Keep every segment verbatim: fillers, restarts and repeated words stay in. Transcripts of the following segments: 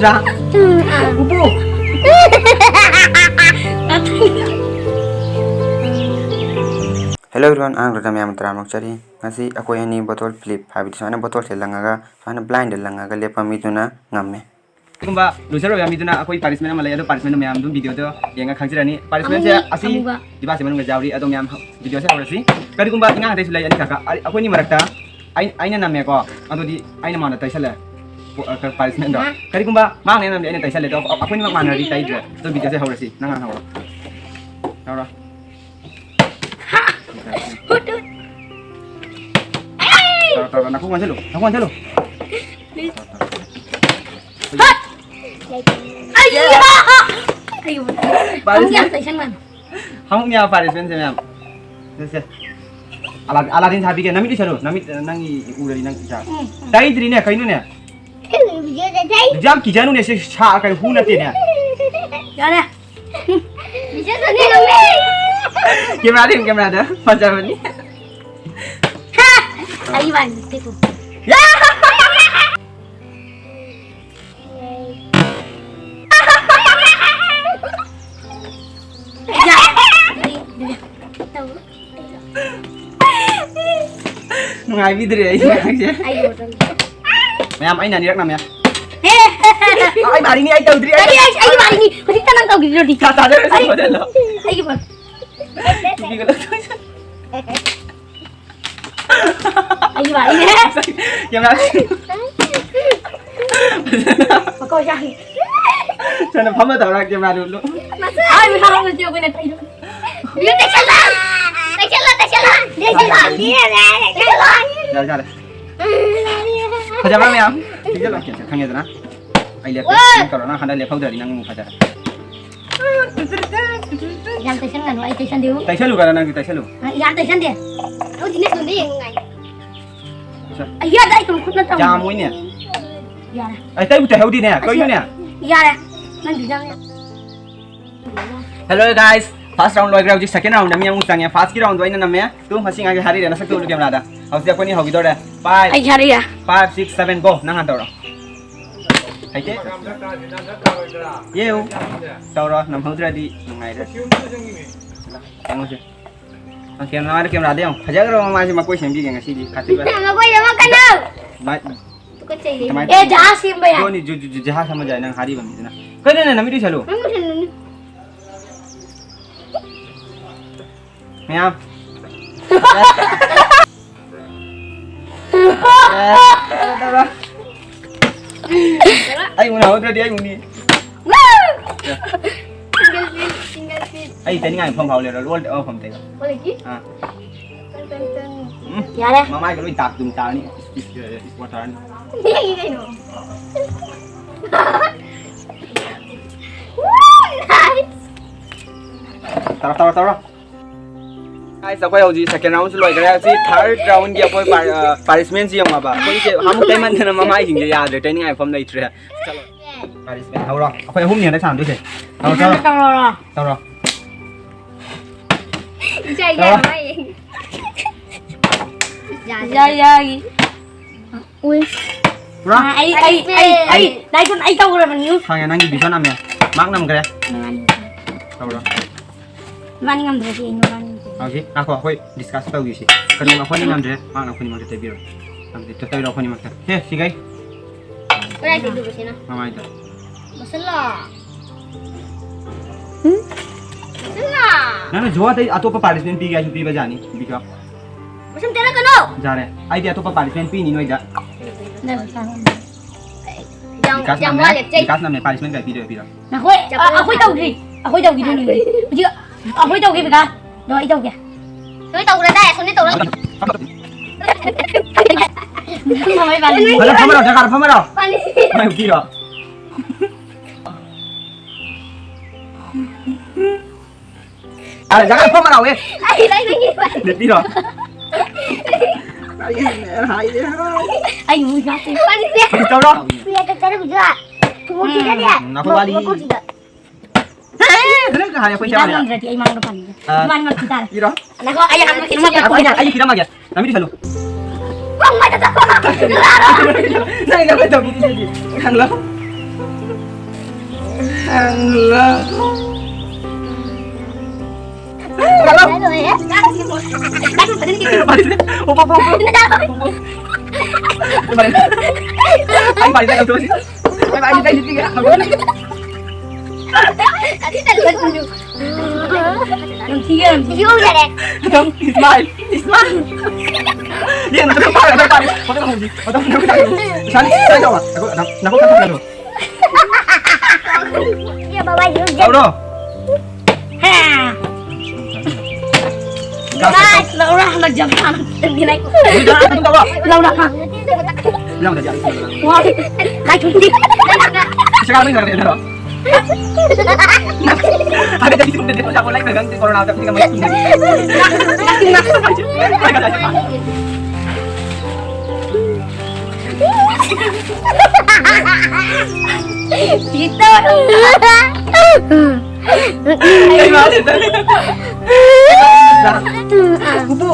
Hello everyone, ꯑꯉꯥꯡ ꯃꯌꯥꯝ ꯇꯔꯥꯝꯅ ꯑꯣꯛꯆꯔꯤ꯫ ꯉꯁꯤ ꯑꯩꯈꯣꯏ ꯑꯅꯤ ꯕꯣꯇꯜ ꯐ꯭ꯂꯤꯞ ꯍꯥꯏꯕꯗꯤ ꯁꯨꯃꯥꯏꯅ ꯕꯣꯇꯜꯁꯦ ꯂꯪꯉꯒ ꯁꯨꯃꯥꯏꯅ ꯕ꯭ꯂꯥꯏꯟꯗ ꯂꯪꯉꯒ ꯂꯦꯞꯄ ꯃꯤꯗꯨꯅ ꯉꯝꯃꯦ꯫ ꯀꯔꯤꯒꯨꯝꯕ ꯂꯨꯖꯔ ꯑꯣꯏꯕ ꯃꯤꯗꯨꯅ ꯑꯩꯈꯣꯏ ꯄꯥꯅꯤꯁꯃꯦꯟ ꯑꯃ ꯂꯩ, ꯑꯗꯣ ꯄꯥꯅꯤꯁꯃꯦꯟꯗꯣ ꯃꯌꯥꯝ ꯑꯗꯨꯝ ꯚꯤꯗꯤꯑꯣꯗꯣ ꯌꯦꯡꯉ ꯈꯪꯖꯔꯅꯤ꯫ ꯄꯥꯅꯤꯁꯃꯦꯟꯁꯦ ꯑꯃꯨꯕ, ꯑꯁꯤ ꯑꯃꯨꯕ꯫ ꯗꯤꯄꯥꯔꯠꯃꯦꯟ ꯑꯃꯒ ꯌꯥꯎꯔꯤ, ꯑꯗꯣ ꯃꯌꯥꯝ ꯚꯤꯗꯤꯑꯣꯁꯦ ꯍꯧꯔꯁꯤ꯫ ꯀꯔꯤꯒꯨꯝꯕ ꯑꯉꯥꯡ ꯑꯇꯩꯁꯨ ꯂꯩ, ꯑꯅꯤꯈꯛꯀ꯫ ꯑ-, ꯑꯩꯈꯣꯏꯅꯤ ꯃꯔꯛꯇ ꯑꯩ-, ꯑꯩꯅ ꯅꯝꯃꯦꯀꯣ, ꯑꯗꯨꯗꯤ ꯑꯩꯅ ꯃꯉꯣꯟꯗ ꯇꯩꯁꯜꯂꯦ꯫ ꯄꯣ-, ꯑ, ꯀ-, ꯄꯥꯅꯤꯁꯃꯦꯟꯗꯣ꯫ ꯍꯥ? ꯀꯔꯤꯒꯨꯝꯕ ꯃꯥꯅ ꯅꯝꯗꯤ ꯑꯩꯅ ꯇꯩꯁꯜꯂꯦ, ꯑꯗꯣ ꯑꯩꯈꯣꯏꯅꯤꯃꯛ ꯃꯥꯟꯅꯔꯗꯤ ꯇꯩꯗ꯭ꯔꯦ꯫ ꯑꯗꯣ ꯚꯤꯗꯤꯑꯣꯁꯦ ꯍꯧꯔꯁꯤ꯫ ꯅꯪ ꯍꯥꯟꯅ ꯍꯧꯔꯣ꯫ ꯍꯧꯔꯣ꯫ ꯍꯨꯠ, ꯍꯨꯠ꯫ ꯇꯧꯔꯣ, ꯇꯧꯔꯣ, ꯅꯥꯀꯣꯡ ꯀꯣꯟꯁꯤꯜꯂꯨ, ꯅꯥꯀꯣꯡ ꯀꯣꯟꯁꯤꯜꯂꯨ꯫ ꯍꯠ! ꯑꯩ, ꯑꯩ, ꯄꯥꯔꯤꯁ ꯑꯃꯨꯛ ꯌꯥꯝ ꯇꯩꯁꯟꯕꯅꯤ꯫ ꯑꯃꯨꯛꯅꯦ ꯄꯥꯔꯤꯁꯃꯦꯟꯁꯦ ꯃꯌꯥꯝ꯫ ꯁꯦ, ꯁꯦ꯫ ꯑꯂꯥ-, ꯑꯂꯥꯗꯤꯟ ꯁꯥꯕꯤꯒꯦ꯫ ꯅꯃꯤꯠ ꯎꯏꯁꯜꯂꯨ꯫ ꯅꯃꯤꯠ, ꯅꯪꯒꯤ ꯎꯔꯗꯤ ꯅꯪ ꯏꯆꯥ꯫ ꯎꯝ, ꯎꯝ꯫ ꯇꯩꯗ꯭ꯔꯤꯅꯦ, ꯀꯩꯅꯣꯅꯦ? ꯚꯤꯗꯤꯑꯣꯗ ꯇꯩ꯫ ꯌꯥꯝ ꯀꯤꯖꯅꯨꯅꯦ, ꯁꯤ ꯁꯥ, ꯀꯩꯅꯣ, ꯍꯨ ꯅꯠꯇꯦꯅꯦ꯫ ꯌꯥꯔꯦ꯫ ꯚꯤꯗꯤꯑꯣꯗꯅꯦ ꯅꯪꯗꯤ꯫ ꯀꯦꯃꯦꯔꯥꯗ ꯌꯦꯡꯉꯨ, ꯀꯦꯃꯦꯔꯥꯗ꯫ ꯐꯖꯕꯅꯤ꯫ ꯍꯥ! ꯑꯩ ꯃꯥꯟꯗꯦꯀꯣ꯫ ꯌꯥ! ꯅꯨꯡꯉꯥꯏꯕꯤꯗ꯭ꯔꯦ ꯑꯩ ꯉꯥꯏꯍꯥꯛꯁꯦ꯫ ꯑꯩ ꯕꯣꯇꯜ꯫ ꯃꯌꯥꯝ, ꯑꯩꯅ ꯑꯅꯤꯔꯛ ꯅꯝꯃꯦ꯫ ꯍꯦ! ꯑꯩ ꯃꯥꯔꯤꯅꯤ, ꯑꯩ ꯇꯧꯗ꯭ꯔꯤ, ꯑꯩ ꯑꯩ, ꯑꯩ, ꯑꯩ ꯃꯥꯔꯤꯅꯤ꯫ ꯍꯧꯖꯤꯛꯇ ꯅꯪ ꯇꯧꯈꯤꯗ꯭ꯔꯣꯗꯤ? ꯊꯥ ꯊꯥꯖꯔꯣꯏ, ꯑꯩ, ꯊꯥꯖꯔꯣꯏ꯫ ꯑꯩꯒꯤ ꯕꯣꯇꯜ꯫ ꯅꯨꯄꯤꯒ ꯂꯧꯊꯣꯛ-, ꯑꯩꯒꯤ ꯃꯥꯔꯤꯅꯦ꯫ ꯀꯦꯃꯦꯔꯥ꯫ ꯃꯀꯣꯛ ꯆꯥꯛꯏ꯫ ꯁꯣꯝꯗ ꯐꯝꯃ ꯇꯧꯔ ꯀꯦꯃꯦꯔꯥꯗꯨ ꯂꯨ-, ꯑꯥ, ꯃꯤ ꯍꯥꯡꯉꯒ ꯆꯦ ꯑꯩꯈꯣꯏꯅ ꯀꯩꯅꯣ꯫ ꯇꯩꯁꯜꯂꯣ! ꯇꯩꯁꯜꯂꯣ, ꯇꯩꯁꯜꯂꯣ! ꯇꯩꯁꯜꯂꯣ! ꯌꯥꯔꯦ, ꯌꯥꯔꯦ꯫ ꯐꯖꯕ꯭ꯔꯥ ꯃꯌꯥꯝ? ꯄꯤꯖꯜꯂꯣ, ꯈꯪꯉꯦꯗꯅ꯫ ꯑꯩ ꯂꯦꯞꯀꯦ꯫ ꯅꯪ ꯇꯧꯔꯣ, ꯅꯪ ꯍꯟꯗꯛ ꯂꯦꯞꯍꯧꯗ꯭ꯔꯗꯤ ꯅꯪ ꯑꯃꯨꯛ ꯐꯖꯔꯦ꯫ ꯌꯥꯝ ꯇꯩꯁꯟꯒꯅꯨ, ꯑꯩ ꯇꯩꯁꯟꯗꯦ꯫ ꯇꯩꯁꯜꯂꯨ ꯀꯩꯅꯣ, ꯅꯪꯁꯨ ꯇꯩꯁꯜꯂꯨ꯫ ꯑ, ꯌꯥꯝ ꯇꯩꯁꯟꯗꯦ꯫ ꯑꯩꯈꯣꯏ ꯊꯤꯅꯦꯁ ꯂꯣꯝꯗ ꯌꯦꯡꯉꯨ ꯉꯥꯏ꯫ ꯁꯦ꯫ ꯑꯩ ꯌꯥꯗ, ꯑꯩ ꯀꯩꯅꯣ ꯈꯨꯠꯅ ꯇꯧ꯫ ꯌꯥꯝꯃꯣꯏꯅꯦ꯫ ꯌꯥꯔꯦ꯫ ꯑꯩ ꯇꯩꯕꯨ ꯇꯩꯍꯧꯗꯦꯅꯦ, ꯑꯁꯤ ꯀꯩꯅꯣꯅꯦ? ꯌꯥꯔꯦ꯫ ꯅꯪ design. Hello guys, first round ꯂꯣꯏꯈ꯭ꯔꯦ, ꯍꯧꯖꯤꯛ second round ꯗ ꯃꯤ ꯑꯃꯨꯛ ꯆꯪꯉꯦ꯫ First ꯀꯤ round ꯗꯣ ꯑꯩꯅ ꯅꯝꯃꯦ꯫ ꯇꯨ, ꯃꯁꯤ ꯉꯥꯏꯒꯤ ꯍꯥꯏꯔꯤꯔꯦ, ꯅꯁꯛꯇꯨ ꯎꯠꯂꯨ ꯀꯦꯃꯦꯔꯥꯗ꯫ ꯍꯧꯖꯤꯛ ꯑꯩꯈꯣꯏꯅꯤ ꯍꯧꯈꯤꯗꯧꯔꯦ꯫ Five, ꯑꯩ ꯍꯥꯏꯔꯤꯔꯦ꯫ Five, six, seven, go꯫ ꯅꯪ ꯍꯥꯟꯅ ꯇꯧꯔꯣ꯫ ꯍꯩꯇꯦ꯫ ꯌꯦꯡꯉꯨ꯫ ꯇꯧꯔꯣ, ꯅꯝꯍꯧꯗ꯭ꯔꯗꯤ ꯅꯨꯡꯉꯥꯏꯔꯦ꯫ ꯌꯦꯡꯉꯨꯁꯦ꯫ ꯀꯦꯃꯦꯔꯥꯗ ꯌꯦꯡꯉꯨ꯫ ꯐꯖꯈ꯭ꯔꯕ ꯃꯃꯥꯏꯁꯦ ꯃꯀꯣꯏ ꯁꯦꯝꯕꯤꯒꯦ ꯉꯁꯤꯗꯤ꯫ ꯈꯥꯇꯤꯕ꯫ ꯃꯀꯣꯏ ꯁꯦꯝꯃꯛꯀꯅꯨ! ꯃꯥꯏ-, ꯇꯨꯀꯠꯆꯩꯌꯦ꯫ ꯀꯃꯥꯏ-, ꯑꯦ, ꯖꯍꯥꯖ ꯁꯦꯝꯕ ꯌꯥꯏ꯫ ꯖꯣꯅꯤ, ꯖꯨ-, ꯖꯨ-, ꯖꯨ-, ꯖꯍꯥꯖ ꯁꯦꯝꯕ ꯌꯥꯏ꯫ ꯅꯪ ꯍꯥꯏꯔꯤꯕ ꯃꯤꯗꯨꯅ꯫ ꯀꯩꯅꯣꯅꯦ, ꯅꯃꯤꯠ ꯎꯏꯁꯜꯂꯨ꯫ ꯅꯪ ꯎꯏꯁꯜꯂꯨꯅꯦ꯫ ꯃꯌꯥꯝ꯫ ꯑꯩ ꯎꯅꯍꯧꯗ꯭ꯔꯗꯤ ꯑꯩ ꯎꯅꯤ꯫ Single pin, single pin. ꯑꯩ ꯇꯩꯅꯤꯡꯉꯥꯏ ꯃꯐꯝ ꯐꯥꯎ ꯂꯩꯔꯣꯏ, ꯂꯣꯏ ꯃꯐꯝ ꯇꯩꯔꯣ꯫ ꯍꯣꯂꯤꯀꯤ? ꯑꯥ꯫ ꯇꯪ, ꯇꯪ, ꯇꯪ. ꯎꯝ꯫ ꯌꯥꯔꯦ꯫ ꯃꯃꯥꯏꯒ ꯂꯣꯏ ꯗꯥꯛ ꯗꯨꯝ ꯇꯥꯔꯅꯤ꯫ ꯏꯁ, ꯏꯁ, ꯏꯁ, ꯏꯁ, ꯋꯥ ꯇꯥꯔꯅꯤ꯫ ꯌꯦꯡꯉꯤ ꯀꯩꯅꯣ꯫ Woo, nice. ꯇꯧꯔꯣ, ꯇꯧꯔꯣ, ꯇꯧꯔꯣ꯫ Guys, ꯑꯩꯈꯣꯏ ꯍꯧꯖꯤꯛ second round ꯁꯨ ꯂꯣꯏꯈ꯭ꯔꯦ꯫ ꯁꯤ third round ꯒꯤ ꯑꯩꯈꯣꯏ ꯄꯥꯔ-, ꯑ, participant ꯁꯤ ꯌꯦꯡꯉꯣꯕ꯫ ꯑꯩꯈꯣꯏꯁꯦ ꯑꯃꯨꯛ ꯇꯩꯃꯟꯗꯅ ꯃꯃꯥꯏꯁꯤꯡꯁꯦ ꯌꯥꯗ꯭ꯔꯦ, ꯇꯩꯅꯤꯡꯉꯥꯏ ꯃꯐꯝ ꯂꯩꯇ꯭ꯔꯦ꯫ ꯆꯠꯂꯣ꯫ Participant ꯍꯧꯔꯣ꯫ ꯑꯩꯈꯣꯏ ꯑꯍꯨꯝꯅꯤ ꯍꯟꯗꯛ ꯁꯥꯟꯅꯗꯣꯏꯁꯦ꯫ ꯇꯧꯔꯣ, ꯇꯧꯔꯣ꯫ ꯇꯧꯔꯣ꯫ ꯇꯧꯔꯣ꯫ ꯏꯆꯦ, ꯇꯧꯔꯣ꯫ ꯌꯥꯔꯣꯏ꯫ ꯌꯥ, ꯌꯥ, ꯌꯥ꯫ ꯎꯏ꯫ ꯄꯨꯔꯥ? ꯑꯥ, ꯑꯩ, ꯑꯩ, ꯑꯩ, ꯑꯩ, ꯗꯥꯏꯒꯨꯟ, ꯑꯩ ꯇꯧꯈ꯭ꯔꯕꯅꯤ꯫ ꯈꯪꯉꯦ, ꯅꯪꯒꯤ ꯕꯤꯁꯣ ꯅꯝꯃꯦ꯫ ꯃꯥꯔꯛ ꯅꯝꯈ꯭ꯔꯦ꯫ ꯇꯧꯔꯣ꯫ ꯃꯥꯅꯤ ꯉꯝꯗ꯭ꯔꯗꯤ ꯑꯩ ꯅꯣꯡꯉꯥꯟ ꯍꯧꯖꯤꯛ ꯉꯥꯏꯈꯣ, ꯑꯩꯈꯣꯏ discuss ꯇꯧꯈꯤꯁꯤ꯫ ꯀꯩꯅꯣ ꯑꯩꯈꯣꯏꯅꯤ ꯉꯝꯗ꯭ꯔꯦ, ꯃꯥꯔꯛ ꯑꯩꯈꯣꯏꯅꯤꯃꯛꯇ ꯇꯩꯕꯤꯔꯣ꯫ ꯑꯗꯨꯗꯤ ꯇꯩꯔꯣ ꯑꯩꯈꯣꯏꯅꯤꯃꯛꯇ꯫ ꯁꯦ, ꯁꯤꯒꯩ꯫ ꯀꯗꯥꯏ ꯇꯩꯗꯣꯏꯕ ꯁꯤꯅ? ꯃꯃꯥꯏꯗ꯫ ꯃꯁꯜꯂꯣ꯫ ꯃꯁꯜꯂꯣ꯫ ꯅꯪꯅ ꯖꯣ ꯑꯇꯩ ꯑꯇꯣꯞꯄ participant ꯄꯤꯒꯦ ꯍꯥꯏꯁꯨ ꯄꯤꯕ ꯌꯥꯅꯤ, ꯕꯤꯀꯣ꯫ ꯃꯁꯝ ꯇꯦꯜꯂꯛꯀꯅꯣ! ꯌꯥꯔꯦ, ꯑꯩꯗꯤ ꯑꯇꯣꯞꯄ participant ꯄꯤꯅꯤ ꯅꯣꯏꯗ꯫ ꯅꯪ ꯌꯥꯝ, ꯕꯤꯀꯥꯁ ꯌꯥꯝ ꯅꯝꯃꯦ, ꯋꯥꯠꯂꯦ, ꯆꯩ꯫ ꯕꯤꯀꯥꯁ ꯅꯝꯃꯦ, participant ꯀꯩ ꯄꯤꯗꯣꯏ ꯄꯤꯔꯣ꯫ ꯅꯈꯣꯏ, ꯑ, ꯑꯩꯈꯣꯏ ꯇꯧꯗ꯭ꯔꯤ, ꯑꯩꯈꯣꯏ ꯇꯧꯈꯤꯗꯣꯏꯅꯤ꯫ ꯍꯧꯖꯤꯛ ꯑꯩꯈꯣꯏ ꯇꯧꯒꯦ, ꯕꯤꯀꯥꯁ꯫ ꯑꯗꯣ ꯑꯩ ꯇꯧꯒꯦ꯫ ꯅꯣꯏ ꯇꯧꯈ꯭ꯔꯦꯗꯥꯏ? ꯑꯁꯣꯝꯗꯤ ꯇꯧꯔꯣ꯫ ꯃꯃꯥꯏ ꯄꯥꯜꯂꯤ꯫ ꯐꯖꯅ ꯐꯝꯃꯔꯣ, ꯖꯒꯥꯗ ꯐꯝꯃꯔꯣ꯫ ꯄꯥꯜꯂꯤ꯫ ꯃꯥꯏ ꯎꯞꯄꯤꯔꯣ꯫ ꯑꯔꯦ, ꯖꯒꯥꯗ ꯐꯝꯃꯔꯣ, ꯑꯦ꯫ ꯑꯩ ꯂꯩꯔꯤꯌꯦ, ꯄꯥꯜꯂꯤ꯫ ꯅꯨꯄꯤꯔꯣ꯫ ꯑꯩ ꯃꯨꯏ ꯀꯥꯁꯦ꯫ ꯄꯥꯜꯂꯤꯁꯦ꯫ ꯍꯧꯖꯤꯛ ꯇꯧꯔꯣ꯫ ꯄꯤꯌꯥ ꯆꯠꯆꯔꯝꯃꯤꯗꯨ꯫ ꯊꯨꯝꯃꯣꯛ ꯊꯤꯖꯗꯦ꯫ ꯎꯝ, ꯅꯈꯣꯏ ꯋꯥꯠꯂꯤ꯫ ꯃꯀꯣꯛꯁꯤꯗ꯫ ꯈꯔ ꯍꯥꯏ ꯑꯩꯈꯣꯏ ꯆꯥꯕꯅꯦ꯫ ꯉꯝꯗ꯭ꯔꯗꯤ ꯑꯩ ꯃꯥꯡꯗ ꯄꯥꯟꯒꯦ꯫ ꯑꯥ, ꯏꯃꯥꯟ ꯃꯛꯇꯤ ꯇꯥꯔꯦ꯫ ꯏꯔꯣ꯫ ꯉꯥꯏꯈꯣ, ꯑꯩ ꯍꯥꯟꯅ ꯑꯩ ꯄꯤꯔꯝꯃꯒꯦ꯫ ꯅꯪ ꯄꯤꯔꯝꯃꯒꯦ꯫ ꯅꯪ ꯄꯤꯔꯝꯃꯒꯦ꯫ ꯅꯪ ꯄꯤꯔꯝꯃꯒꯦ꯫ ꯅꯪ ꯄꯤꯔꯝꯃꯒꯦ꯫ ꯅꯪ ꯄꯤꯔꯝꯃꯒꯦ꯫ ꯅꯪ ꯄꯤꯔꯝꯃꯒꯦ꯫ ꯅꯪ ꯄꯤꯔꯝꯃꯒꯦ꯫ ꯑꯣ, ꯑꯣ, ꯑꯣ꯫ ꯑꯩ ꯃꯥꯏꯗ ꯂꯧꯊꯣꯛꯑꯁꯤ꯫ ꯑꯩ ꯃꯥꯏꯗ ꯂꯧꯊꯣꯛꯑꯁꯤ꯫ ꯌꯥꯝ ꯊꯤꯌꯦ, ꯌꯥꯝ ꯊꯤꯌꯦ꯫ ꯌꯣꯛꯖꯔꯦ꯫ ꯑꯗꯨꯝ smile, smile꯫ ꯌꯦꯡ, ꯑꯗꯨꯝ ꯄꯥꯏꯔꯣ, ꯑꯗꯨꯝ ꯄꯥꯏꯔꯣ꯫ ꯃꯊꯪ ꯍꯧꯖꯤꯛ, ꯃꯊꯪ ꯍꯧꯖꯤꯛ꯫ ꯏꯁꯥꯅ smile ꯇꯧꯕ꯫ ꯅꯈꯨꯠ, ꯅꯈꯨꯠ ꯈꯔ ꯊꯝꯖꯜꯂꯣ꯫ ꯇꯧꯔꯣ꯫ ꯍꯥ꯫ ꯂꯧꯔꯥ, ꯍꯜꯂꯛ ꯖꯄꯥꯟ꯫ ꯂꯧꯔꯥ꯫ ꯋꯥ꯫ ꯀꯥꯏ ꯊꯨꯝꯗꯤ꯫ ꯄꯩꯁꯥ ꯀꯥꯏꯗꯩ ꯂꯥꯛꯀꯅꯤ ꯑꯗꯣ? ꯑꯗꯨꯗꯤ ꯊꯨꯝꯗꯗꯤ ꯄꯩꯁꯥ ꯄꯣꯠ ꯂꯩꯕ꯭ꯔꯥ ꯈꯪꯗꯦ, ꯀꯣꯔꯣꯅꯥ ꯆꯠꯄꯁꯤꯒ ꯃꯩ ꯊꯨꯝꯗꯗꯤ꯫ ꯄꯨꯄꯨ꯫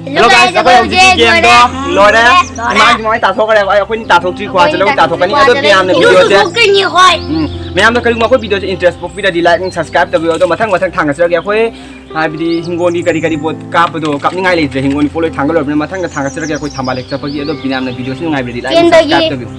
Hello guys, ꯑꯩꯈꯣꯏ ꯍꯧꯖꯤꯛꯀꯤ game ꯗꯣ ꯂꯣꯏꯔꯦ꯫ ꯂꯣꯏꯔꯦ꯫ ꯏꯃꯥꯒꯤ ꯃꯃꯥꯏ ꯇꯥꯊꯣꯛꯈ꯭ꯔꯦ, ꯑꯩꯈꯣꯏꯅ ꯇꯥꯊꯣꯛꯇ꯭ꯔꯤ, ꯈ꯭ꯋꯥ ꯆꯠꯂꯒ ꯇꯥꯊꯣꯛꯀꯅꯤ꯫ ꯑꯗꯣ ꯃꯌꯥꯝꯅ video ꯁꯦ ꯊꯣꯛꯇꯣꯏꯅꯤ, ꯍꯣꯏ꯫ ꯎꯝ, ꯃꯌꯥꯝꯅ ꯀꯔꯤꯒꯨꯝꯕ ꯑꯩꯈꯣꯏ video say interest ꯄꯣꯛꯄꯤꯔꯗꯤ like and subscribe ꯇꯧꯕꯤꯌꯣ꯫ ꯑꯗꯣ ꯃꯊꯪ ꯃꯊꯪ ꯊꯥꯡꯒꯠꯆꯔꯛꯀꯦ꯫ ꯑꯩꯈꯣꯏ ꯍꯥꯏꯕꯗꯤ ꯍꯤꯡꯒꯣꯜꯒꯤ ꯀꯔꯤ ꯀꯔꯤ ꯄꯣꯠ ꯀꯥꯞꯄꯗꯣ ꯀꯥꯞꯅꯤꯡꯉꯥꯏ ꯂꯩꯇ꯭ꯔꯦ, ꯍꯤꯡꯒꯣꯜꯒꯤ ꯄꯣꯠ ꯂꯣꯏ ꯊꯥꯡꯒꯠ ꯂꯣꯏꯔꯕꯅꯤꯅ ꯃꯊꯪꯗ ꯊꯥꯡꯒꯠꯆꯔꯛꯀꯦ ꯑꯩꯈꯣꯏ ꯊꯝꯕꯥꯜ ꯍꯦꯛ ꯆꯠꯄꯒꯤ꯫ ꯑꯗꯣ ꯃꯌꯥꯝꯅ video ꯁꯤ ꯅꯨꯡꯉꯥꯏꯕꯤꯔꯗꯤ like and subscribe ꯇꯧꯕꯤꯌꯣ꯫